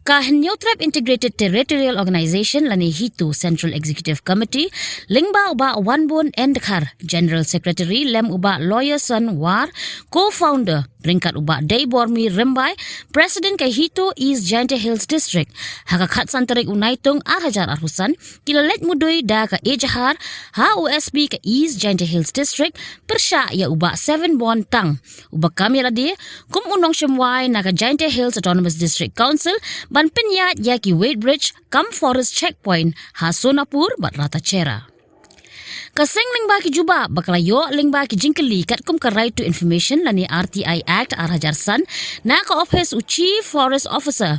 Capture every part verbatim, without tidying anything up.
Ka Hynñiewtrep Integrated Territorial Organization lane HITO Central Executive Committee, lyngba u Bah Wanbun N Dkhar, General Secretary, lem u Bah Lawyer Son War, Co-founder, ryngkat u Bah Deibormi Rymbai, President ka HITO East Jaintia Hills District, ha ka khatsan tarik u Naitung ar hajar arphew san, ki la leit mudui da ka ejahar ha u S P ka East Jaintia Hills District, pyrshah ïa u Bah Sevenborn Tang, uba kam ïalade kum u nongshemwai na ka Jaintia Hills Autonomous District Council, ban pynïaid ïa ki weighbridge cum forest checkpoint ha Sonapur bad Ratacherra. Ka seng lyngba ki jubab ba ka la ïoh lyngba ki jingkylli katkum ka Right to Information lane R T I Act ar hajar san, na ka ophis u Chief Forest Officer,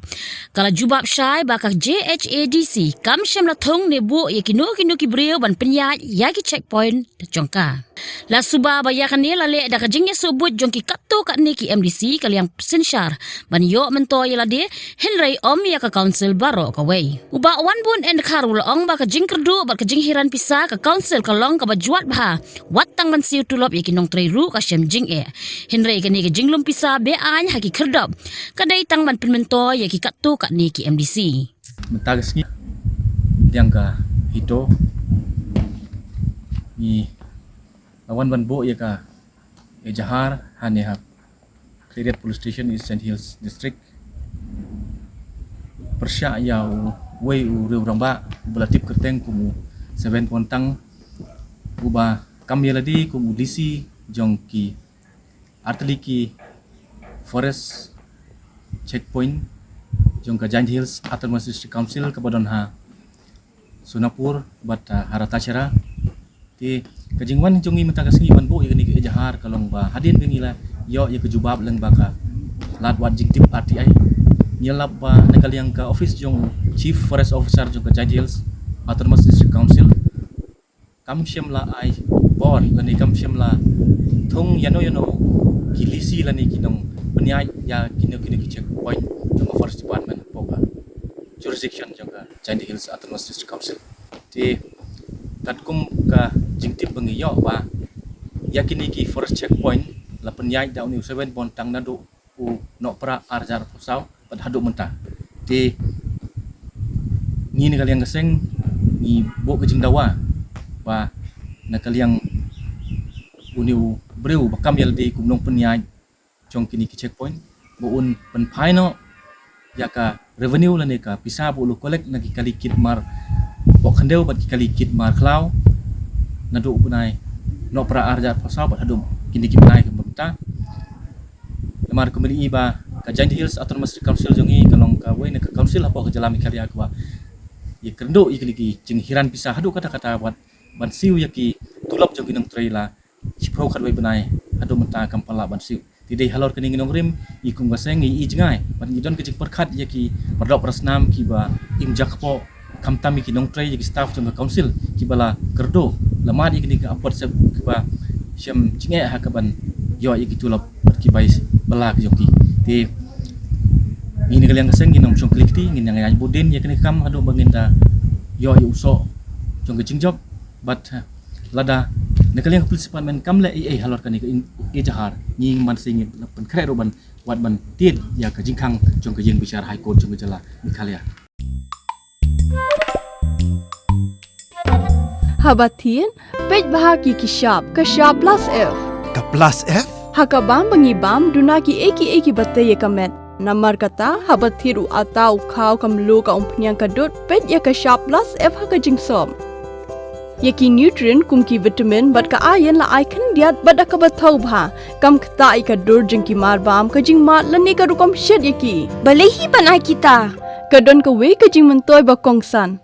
ka la jubab shai ba ka J H A D C kam shym la thung ne buh ïa kino kino ki briew ban pynïaid ïa ki checkpoint jong ka. La suba ba ïa kane la leh da ka jingïasyllok jong ki katto katne ki M D C ka liang synshar ban ïoh myntoi ïalade, hynrei ym ïa ka council baroh kawei. U Bah Wanbun N Dkhar u la ong ba ka jingkyrduh bad ka jinghiran pisa ka council ka long kaba jwat bha, wat tang ban siew tulop ïa ki nongtrei ruh ka shem jingeh. Hynrei kane ka jinglum pisa be-aiñ ha ki khyrdop ka dei tang ban pynmyntoi ïa ki katto katne ki M D C. Mynta ka sngi, liang ka HITO, ngi la wan ban buh ïa ka ejahar hangne ha Khliehriat Police Station, East Jaintia Hills District, pyrshah ïa uwei u riew rangbah uba la tip kyrteng kum u Sevenborn Tang, uba kam ïalade kum u D C jong ki artylli ki forest checkpoint jong ka Jaintia Hills Autonomous District Council kaba don ha Sonapur bad, ah, ha Ratacherra. Te ka jingwan jong ngi mynta ka sngi ban buh ïa kane ka ejahar ka long ba hadien ba ngi la ïoh ïa ka jubab lyngba ka lad wad jingtip R T I, ngi la lap ba na ka liang ka office jong Chief Forest Officer jong ka Jaintia Hills Autonomous District Council kam shym la ai bor lane kam shym la thung ïano ïano ki lisi lane ki nongpynïaid ïa kino kino ki checkpoint jong ka Forest Department hapoh ka jurisdiction jong ka Jaintia Hills Autonomous District Council. Te katkum ka jingtip ba ngi ïoh ba ïa kine ki forest checkpoint la pynïaid da une u Sevenborn Tang naduh u Nohprah ar hajar arphew saw bad haduh mynta. Te ngi na ka liang ka seng ngi buh ka jingdawa ba na ka liang une u briew ba kam ïalade kum nongpynïaid jong kine ki checkpoint ba un pynphai noh ïa ka revenue lane ka pisa ba u la collect na ki kali kit mar pok khyndew bad ki kali kit mar khlaw naduh u bnai Nohprah ar hajar arphew saw bad haduh kine ki bnai ka mynta. Namar kumne ba ka Jaintia Hills Autonomous District Council jong ngi ka long kawei na ka council hapoh ka jylla Meghalaya kaba ïakynduh ïa kine ki jinghiran pisa haduh katta katta bad ban siew ïa ki tulop jong ki nongtrei la shiphew khatwei bnai haduh mynta kam pat lah ban siew. Te dei halor kane ngi nongrim, ngi kum ka seng ngi i jngai bad ngi don ka jingpyrkhat ïa ki para doh para snam kiba im jakpoh, khamtam ïa ki nongtrei, ïa ki staff jong ka council kiba la kyrduh, la mad ïa kine ki apot sep kiba shem jingeh ha kaban ïoh ïa ki tulop bad ki bai bylla ki jong ki. Te ngi na ka liang ka seng ngin ym shong kylli kti, ngin ïa ïaid bud dien ïa kane ka kam haduh ba ngin da ïoh ïa u soh jong ka jingjop. Bad, eh, lada na ka liang ka police department kam leh ei ei halor kane ka in-, ejahar, ngi man seng ngi pynkhreh ruh ban wat ban tied ïa ka jingkhang jong ka ïing bishar High Court jong ka jylla Meghalaya. Haba thied, peit bha ki ki shap, ka shap plus F. Ka plus F? Ha ka bam ba ngi bam, duna ki ei ki ei kiba tei ïa ka met. Namar kata, haba thied u atta, u khaw, ka mluh, ka umphniang, ka dud, peit ïa ka shap plus F ha ka jingsop. Ïa ki nutrient kum ki vitamin bad ka iron la ai khyndiat bad da kaba thaw bha. Kam ktah ïa ka dur jong ki mar bam, ka jingmad lane ka rukom shet ïa ki. Balei hi ban ai kita? Ka don kawei ka jingmyntoi ba kongsan.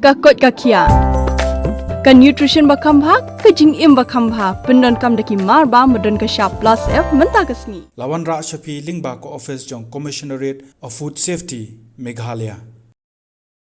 Ka koit ka khiah. Ka nutrition ba kham bha, ka jingim ba kham bha. Pyndonkam da ki mar bam ba don ka shap plus F mynta ka sngi. La wanrah sha phi lyngba ka office jong Commissionerate of Food Safety, Meghalaya.